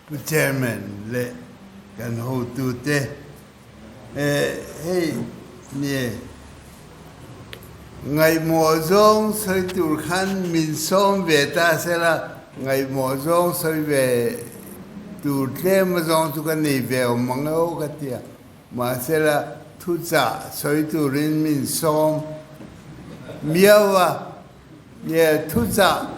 Pu Chairman leh kan hotute hei nie ngaihmawh zawng sawi tur khan min sawm ve ta sela, ngaihmawh zawng sawi ve tur tlem azawng chu ka nei ve awm ang e aw ka ti a, mahsela thuchah sawi turin min sawm miau a, nie thuchah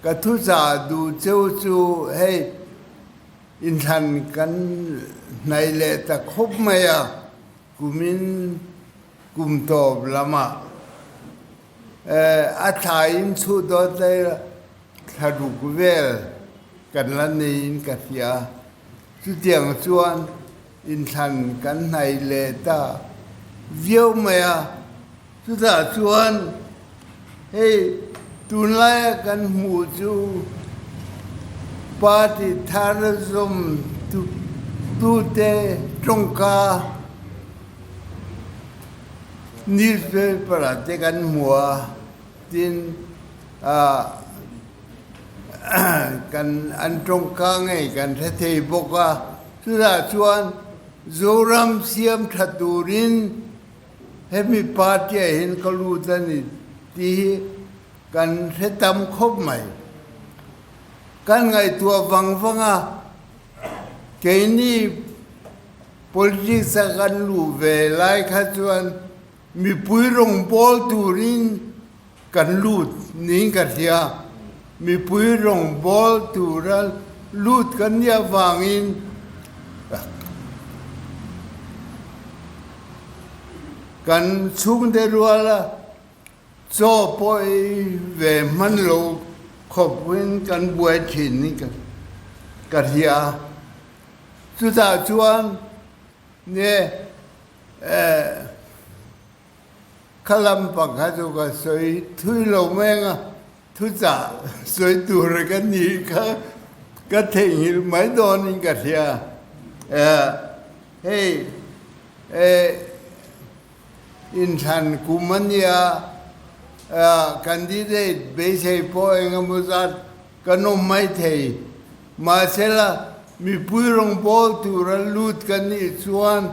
Ka thuchah duh cheu chu hei inthlan kan hnaih leh ta khawp mai a, kumin kum tawp lamah a thla in chhuh dawt lai thla ruk vel kan la neiin ka hria. Chutiang chuan inthlan kan hnaih leh ta viau mai a. Chutah chuan hei tunlaia kan hmuh chu party thar zawm tute tawngka newspaper ah te kan hmu a, tin kan an tawngka ngei kan hre thei bawk a, chutah chuan Zoram siam tha turin Hemi party ah hian ka lut a ni tih hi kan hre tam khawp mai. Kan ngaihtuah vang vang a, keini politics a kan luh ve lai kha chuan mipui rawngbâwl turin kan lut niin ka hria. Mipui rawngbâwl tura lut kan nih avangin kan chhungte ruala chaw pawh ei ve hman lo khawpin kan buai thin niin ka hria. Chutah chuan nge Kha lam pakhat chu ka sawi thui lo mai ang a, thuchah sawi tur ka nih kha ka theihnghilh mai dawnin ka hria. Hei inthlan kum a nia, candidate beisei pawh engemaw zat kan awm mai thei. Mahsela mipui rawngbâwl tura lut ka nih chuan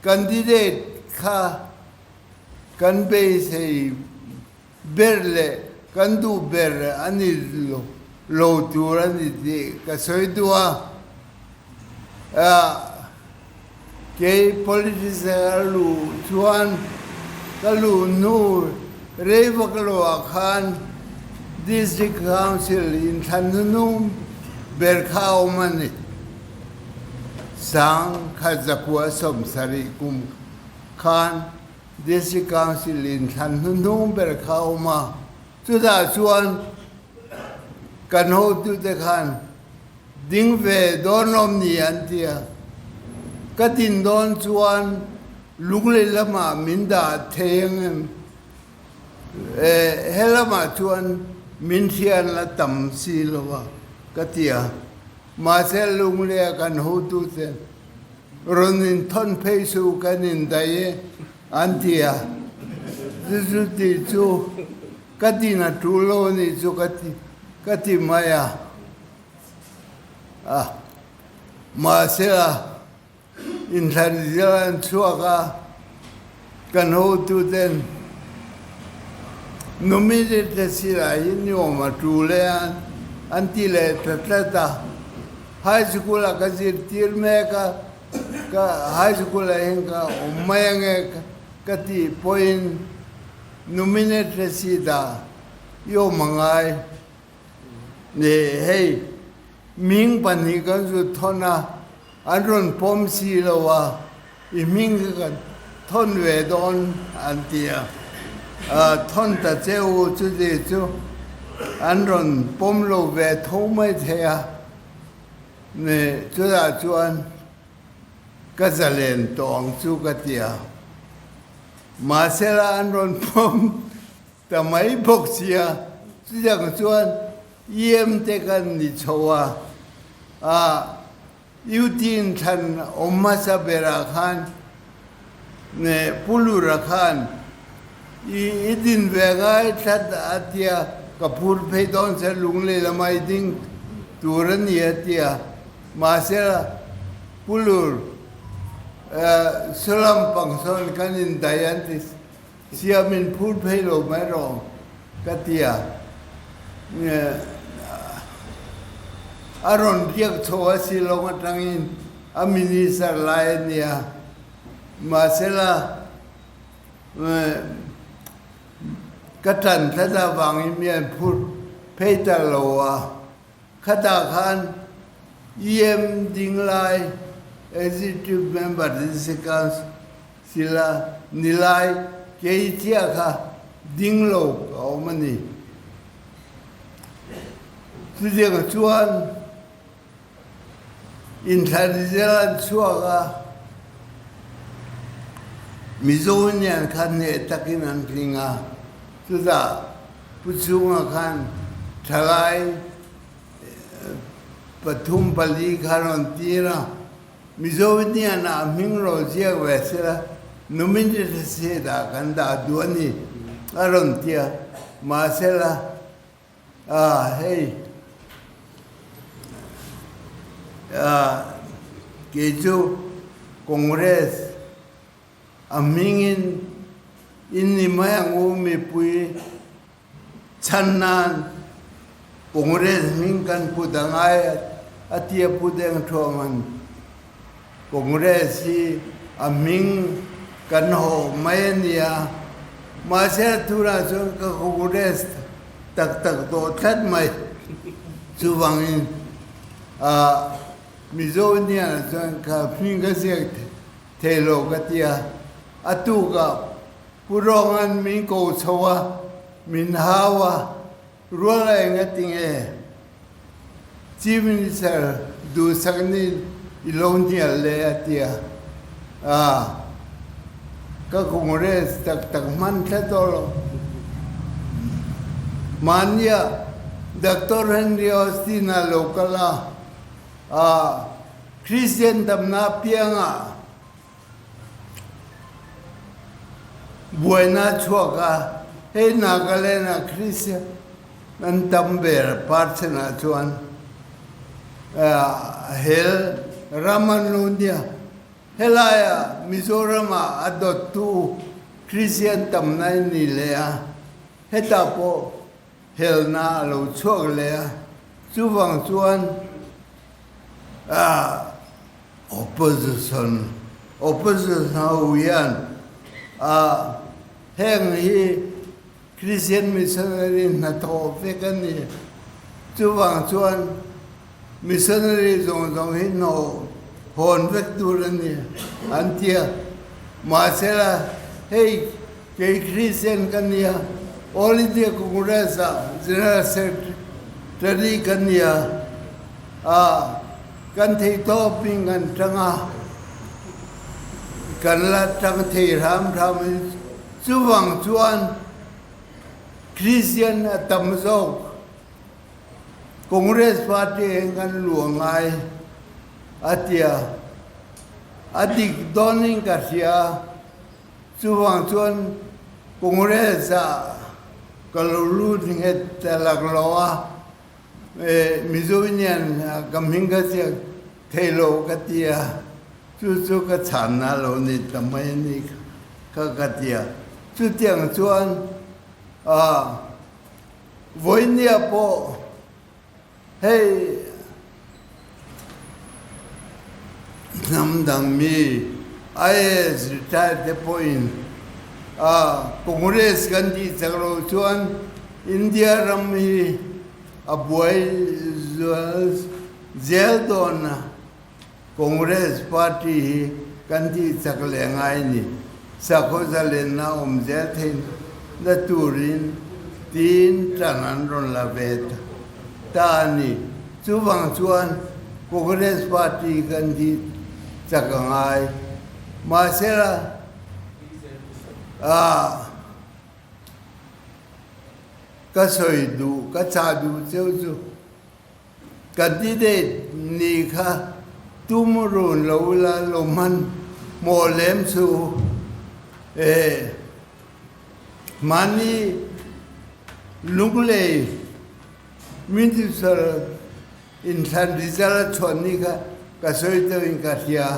Candidate kha kan beisei ber leh kan duh ber a ni lo tur a ni tih ka sawi duh a. Kei politics-a ka luh chuan ka luh hnu rei vak loah khan District Council inthlan hnuhnung ber kha a awm a ni. 1970 kum khan District Council in thlan hnuhnung ber kha a awm a, chutah chuan kan hotute khan ding ve dawn awm ni an ti a, ka din dawn chuan Lunglei lamah min dah thei ang em? He lamah chuan min hrian la tam si lo a ka ti a. Mahse Lungleia kan hotute rawn inthawn phei suh kan indaih e an ti a, chu chu tih chu ka din a tul lo a nih chu ka ti ka ti mai a. Mahse a Inthlan zir an chhuak a, kan hotuten nominated silai hi niawm a tul e an ti leh ta tlat a. High school ah ka zirtir mek a, ka high school ah hian ka awm mai ange ka tih pawhin nominated seat ah i awm a ngai. Hei ming pahnih kan zut thawn a. An rawn pawm si lo a, i hming kha kan thawn ve dawn an ti a, thawn ta che u chuti chu an rawn pawm lo ve tho mai thei a, chutah chuan ka zalen tawh ang chu ka ti a, mahsela an rawn pawm ta mai bawk si a, chutiang chuan EM te kan ni chho a, a UT inthlan awm hmasa berah khan Pu Lura khan i din ve ngai tlat a tia. ka phur phei dawn che lunglei lama i ding tur a ni a ti a. Mahse Pulur salam pang sawn kan indaih an ti sia min phur phei lo mai rawh ka ti a. A rawn biak chho a si lawng atangin a minister lai a nia. Mahsela ka tan tlat avangin mi an phur phei ta lo a. Khatah khan EM dinglai Executive Member District Council a nilai kei chiah kha ding lo ka awm a ni. Chutiang chuan inthlan zel an chhuak a, Mizo Indian kha hneh takin an tling a, chutah Pu Chhunga khan thalai pathum pali kha rawn tir a, Mizo Indian-ah hming ro ziak ve sela nominated seat-ah kan dah duh a ni a rawn ti a, mahsela a hei kei chu Congress A hmingin in ni mai ang u mipui chhan nan Congress hming kan put a ngai a tia Pu Deng Thuaman Congress hi a hming kan hawh mai a nia mahse a tunah chuan ka Congress tak tak tawh tlat mai chuvangin Mizo nia chuan ka hming ka ziak Thei lo ka ti a, a tukah Pu Rawnga'n min ko chho a, min hau a, rual a eng a ti nge? Chief Minister duhsak ni i lo hnial le a ti a, ah ka Congress tak tak hman thla tawh lo. Mahnia Doctor Henry Austin-a lo kal a, ah Kristian damnak piangah buainak chuak a hei Nagaland ah Kristian an tam ber percent ah cun hell ram an lo nia. Helai ah Mizoram ah a dawttu Kristian tam nai ni le a hetah pawh helnak a lo chuak le a cuvang cun Opposition opposition ho hian heng hi Christian missionary hnathawh vek a ni. Chuvang chuan missionary zawng zawng hi hnawh hawn vek tur a ni an ti a. Mahsela hei kei Christian ka nia, All India Congress ah General Secretary ka nia. A, kan theih tawpin kan tang a, kan la tang thei hram hram in chuvang chuan Christian a tam zawk Congress party hian kan luah ngai a ti a, a dik dawnin ka hria chuvang chuan Congress ah ka lo lut nghet ta laklawh a. Mizo hian ka hming ka ziak thei lo ka ti a, chu chu ka chhanna lo ni ta mai a ni kha ka ti a. Chutiang chuan vawinia pawh hei hnam dang mi IAS retired te pawhin Congress kan tih chak lo chuan India ram hi a buai zual zel dawn a, Congress party hi kan tih chak leh ngai a ni. Sakhaw zalenna awm zel theih na turin tiin tan an rawn la ve ta a ni. Chuvang chuan Congress party kan tih chak a ngai. Mahsela, ah. Ka sawi duh, ka chah duh cheu chu candidate nih kha tum run lo ila lo hman hmawh lem chu e. Mahni Lunglei Municipal inthlan result a chhuah ni kha ka sawi deuhin ka hria.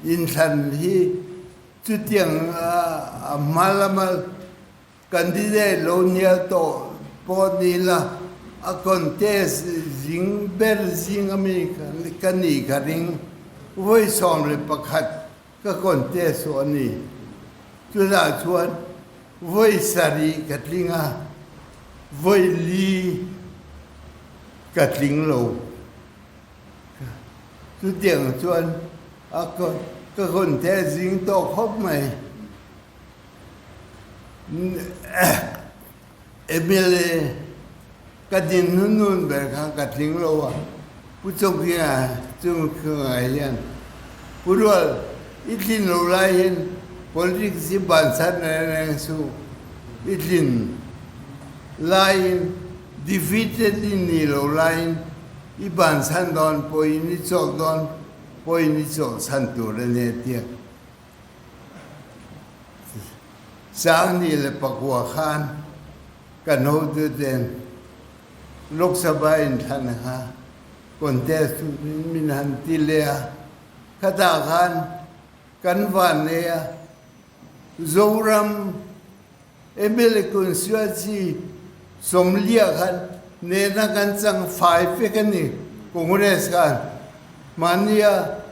Inthlan hi chutiang a hma lama Candidate lo hnial tawh pawh ni la, a contest zing ber zing ami ka nih ka ring. Vawi 11 ka contest tawh a ni. Chutah chuan vawi sarih ka tling a, vawi li ka tling lo. Chutiang chuan a ka contest zing tawh khawp mai. Mla ka din hnunhnun ber kha ka tling lo a, Pu Chawkhinga chung khungah hian Pu Rual i tlin lo lai hian politics hi bansan reng reng suh, i tlin laiin defeated i nih lo laiin i bansan dawn pawhin i chawk dawn pawhin i chawlhsan tur a ni a ti a. 2009 khan kan hotuten Lok Sabha inthlan kha contest turin min han ti leh a, khatah khan kan vannei a, Zoram mla constituency sawmliah khan nena kan chang fai vek a ni Congress khan mahnia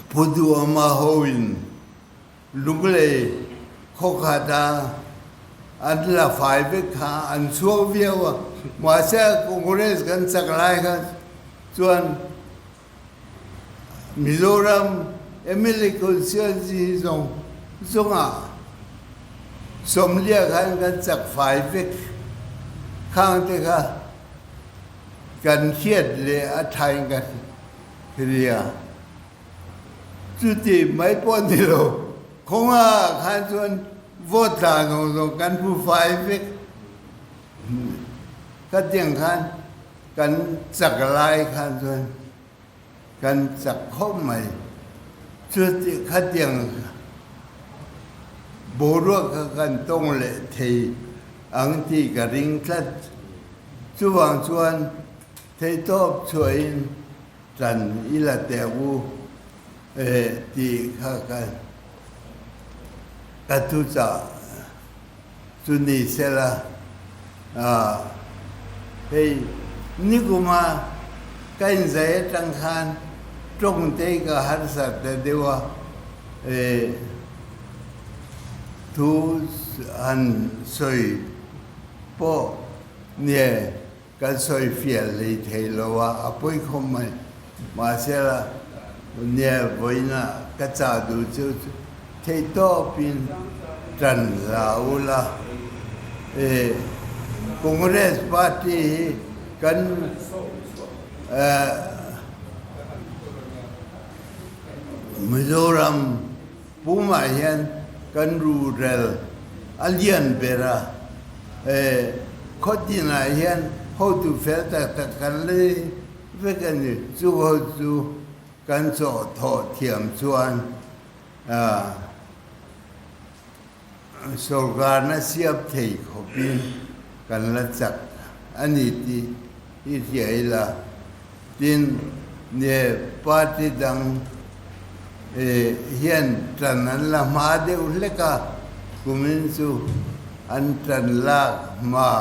Pu Duhama hoin Lunglei khawkhat a an la fai vek kha an chhuak viau a, mahse Congress kan chak lai kha chuan Mizoram mla constituency hi zawng zawngah sawmliah khan kan chak fai vek khang te kha Kan hriat leh a thain ka hria. Chuti mai pawh ni lo, khawnga khan chuan vote tla zawng zawng kan hmu fai vek. Khatiang khan kan chak lai khan chuan kan chak khawp mai. Chuti khatiang boruak kha kan tawng leh thei ang tih ka ring tlat. Chuvang chuan theihtawp chhuahin tan i la teh u tih kha ka thuchah chu ni sela. Hei nikuma ka inzai atang khan tawngte ka harsat ta deuh a, thu han sawi pawh nge kan sawi fiah hlei thei lo a, a pawi khawp mai. Mahsela nge vawiina ka chah duh chu theihtawpin tan la ula. E Congress party hi kan Mizoram Pumah hian kan ruhrel a lian ber a, khaw tinah hian hotu fel tak tak kan lei vek a ni. Chu ho chu kan chawh thawh thiam chuan sorkarna siap thei khawpin kan la chak a ni tih hi hria ila. Tin, ne party dang hian tan an la hma deuh hlek a, kumin chu an tan lak hma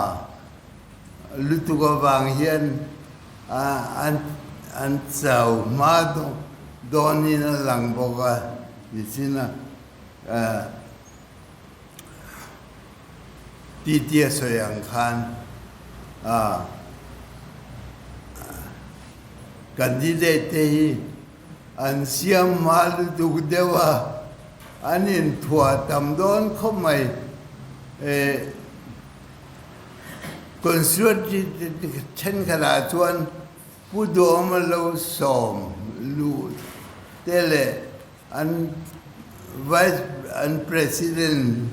lutuk avang hian an chau hma dawnin a lang bawk a, nichin a Titia sawi ang khan candidate te hi an siam hma lutuk deuh a, an inthuah tam dawn khawp mai. Constituency thenkhatah chuan Pu Duhawma lo sawm luh te leh An Vice an President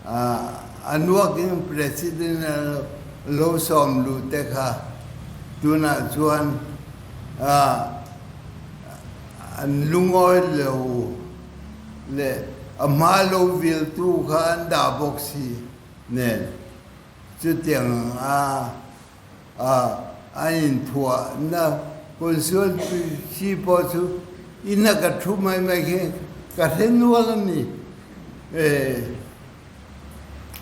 an working President a lo sawm luh te kha tunah chuan an lungawi lo. leh a hma lo viltu kha an dah bawk si nen chutiang a an inthuahna constituency pawh chu ina ka thu mai mai khi ka hre nual a ni.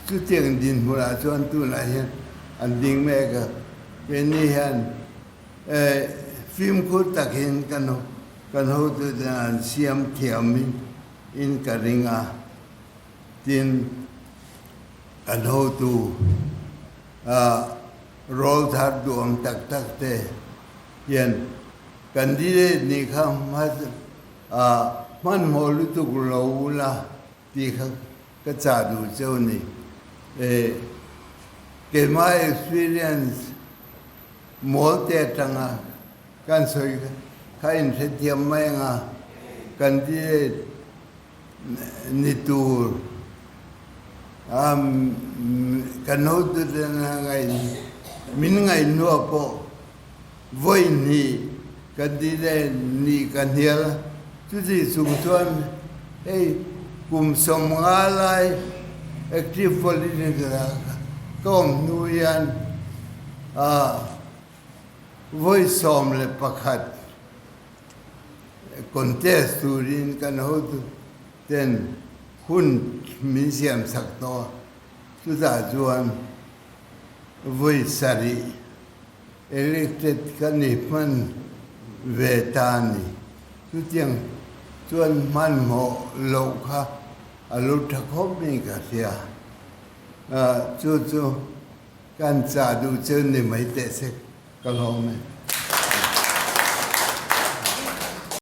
Chutiang dinhmunah chuan tunah hian an ding mek a, keini hian fimkhur takin kan kan hotuten an siam thiam in ka ring a, tin kan hotu rawl thar duh ang tak tak te hian candidate nih kha hmanhmawh lutuk lo ula Tih kha ka chah duh cheu a ni. E, keimah experience mawl te atanga kan sawi kha inhrethiam mai anga candidate ni tur a kan hotuten a ngaih min ngaihnuah pawh Vawi hnih ka ti le nih ka hnial a, chuti chung chuan hei kum 50 lai active politics ah ka awm hnu hian vawi 11 contest turin kan hotu ten hun min siam sak tawh a, chutah chuan vawi 7 Elected ka ni hman ve ta a ni. Chutiang chuan hmanhmawh loh kha a lo tha khawp mai ka hria. Chu chu kan chah duh chu ni mai teh se ka hlawm e.